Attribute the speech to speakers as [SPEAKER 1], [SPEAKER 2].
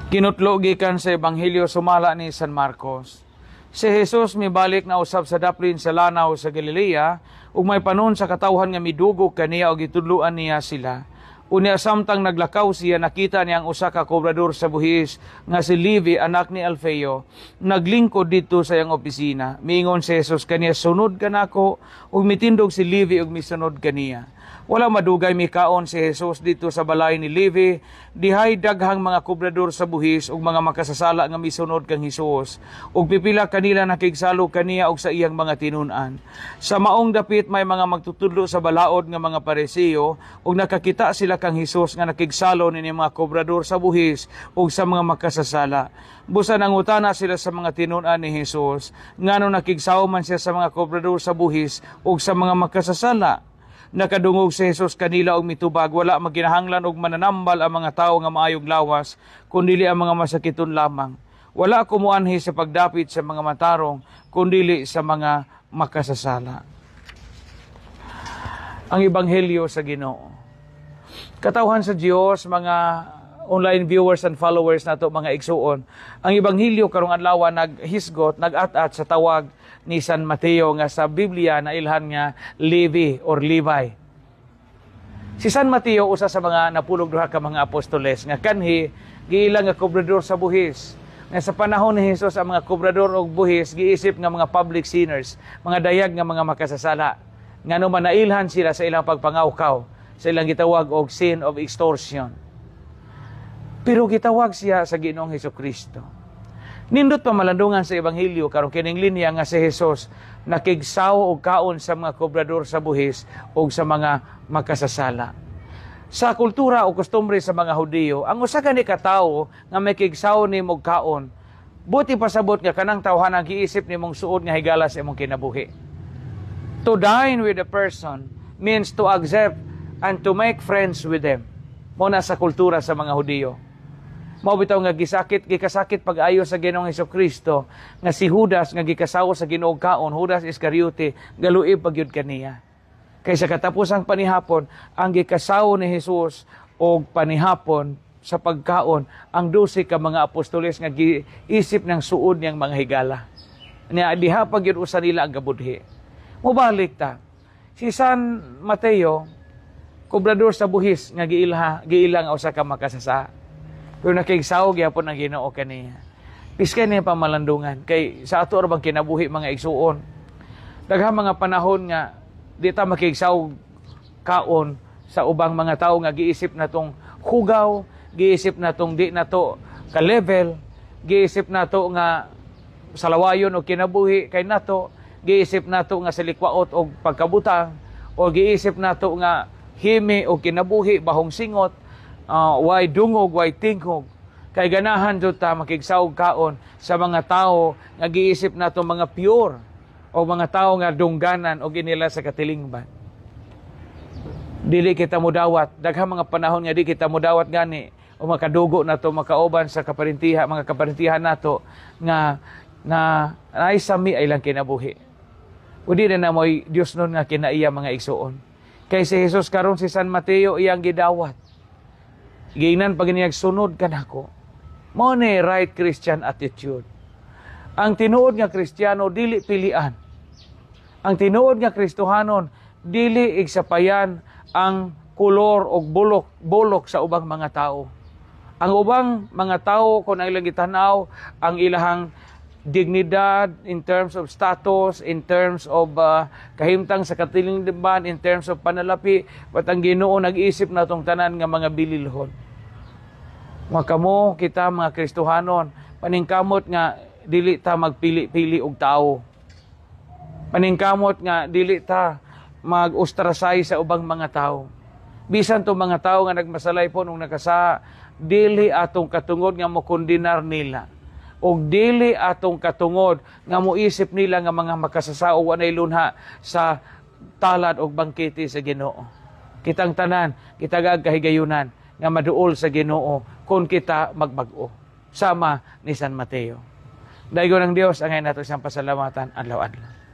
[SPEAKER 1] Kinutlo gikan sa Ebanghelyo sumala ni San Marcos. Si Jesus mibalik na usab sa daplin sa lanaw sa Galilea ug may panon sa katawhan nga midugog kaniya ug gitudloan niya sila. Unya samtang naglakaw siya, nakita niya ang usa ka kobrador sa buhis nga si Levi, anak ni Alfeo, naglingkod didto sa iyang opisina. Miingon si Jesus kaniya, "Sunod ka nako," ug mitindog si Levi ug misunod kaniya. Wala madugay, mikaon si Jesus didto sa balay ni Levi. Dihay daghang mga kobrador sa buhis ug mga makasasala nga misunod kang Hesus. Ug pipila kanila nakigsalo kaniya ug sa iyang mga tinun-an. Sa maong dapit may mga magtutudlo sa balaod nga mga Pariseo ug nakakita sila kang Hesus nga nakigsalo nini mga kobrador sa buhis ug sa mga makasasala. Busa nangutana sila sa mga tinun-an ni Hesus, ngano nakigsawo man siya sa mga kobrador sa buhis ug sa mga makasasala? Nakadungog si Jesus kanila og mitubag, "Wala maginahanglan og mananambal ang mga tawo nga maayong lawas, kundili ang mga masakiton lamang. Wala ko muanhi sa pagdapit sa mga matarong, kundili sa mga makasasala." Ang Ebanghelyo sa Ginoo. Katawhan sa Dios, mga online viewers and followers nato, mga igsuon. Ang Ebanghelyo karong adlaw naghisgot, nag-at-at sa tawag ni San Mateo nga sa Biblia na ilhan nga Levi or Levi. Si San Mateo, usa sa mga napulog duha ka mga apostoles nga kanhi giila nga kobrador sa buhis. Nga sa panahon ni Jesus, ang mga kobrador og buhis giisip nga mga public sinners, mga dayag nga mga makasasala. Ngano man nailhan sila sa ilang pagpangawkaw, sa ilang gitawag og sin of extortion. Pero gitawag siya sa Ginoong Hesus Kristo. Nindot pamalandungan sa Ebanghelyo karon kining linya nga si Jesus nakigsaw og kaon sa mga kobrador sa buhis og sa mga makasasala. Sa kultura o kostumbre sa mga Hudiyo, ang usa ka ni ka tawo nga makigsaw nimo og kaon, buot ipasabot nga kanang tawhan ang giisip nimong suod nga higala sa imong kinabuhi. To dine with a person means to accept and to make friends with them. Mao na sa kultura sa mga Hudiyo. Mao bitaw nga gisakit, gikasakit pag-ayo sa Ginoong Kristo nga si Judas nga gikasawo sa Ginoo kaon, Judas Iscariote, galuib pa gyud kaniya. Kay sa katapusang panihapon, ang gikasawo ni Jesus og panihapon sa pagkaon ang 12 ka mga apostoles nga giisip ng suod niyang mga higala. Niya diha pa gyud usa nila ang gabudhi. Mobalik ta. Si San Mateo, kobrador sa buhis nga giilha, giila nga usa ka makasasa. Pero nakigsawo gyapon ang Ginoo kaniya. Piskay niya pamalandungan kay sa ato ra bang kinabuhi, mga igsuon. Daghang mga panahon nga di ta makigsaw kaon sa ubang mga tawo nga giisip natong hugaw, giisip natong di nato ka-level, giisip nato nga salawayon og kinabuhi kay nato, giisip nato nga silikwaot og pagkabutang, o giisip nato nga himi og kinabuhi, bahong singot, way dungog, way tingog. Kay ganahan jud ta makigsaog kaon sa mga tao nga giisip nato mga pure o mga tao nga dungganan o ginila sa katilingban. Dili kita mudawat, daghang mga panahon nga di kita mudawat gani o makadugo nato, makauban sa kaparintiha, mga kaparintihan nato nga na naay sami ay lang kinabuhi. Udi na namoy Dios nun nga kinaiya, mga igsuon. Kay si Jesus karon, si San Mateo iyang gidawat. Giingnan pag niyag, "Sunod ka nako." Mao ni right Christian attitude. Ang tinuod nga Kristiyano dili pilian. Ang tinuod nga Kristohanon dili igsapayan ang kolor og bulok bulok sa ubang mga tao. Ang ubang mga tao, kung ang ilang gitanaw ang ilahang dignidad in terms of status, in terms of kahimtang sa katilingban, in terms of panalapi, but ang Ginoo nag-isip natong tanan nga mga bililhon. Mga kamo, kita mga Kristohanon, paningkamot nga dili ta magpili-pili og tao. Paningkamot nga dili ta mag-ostracize sa ubang mga tao. Bisan to mga tao nga nagmasalay po nung nakasa, dili atong katungod nga mo kondenar nila. Og dili atong katungod nga moisip nila nga mga makasasao, walay lunha sa talad og bangkete sa Ginoo. Kitang tanan, kita kahigayunan nga maduol sa Ginoo kung kita magbag-o. Sama ni San Mateo. Daygon ang Dios, angay nato siyang pasalamatan adlaw-adlaw.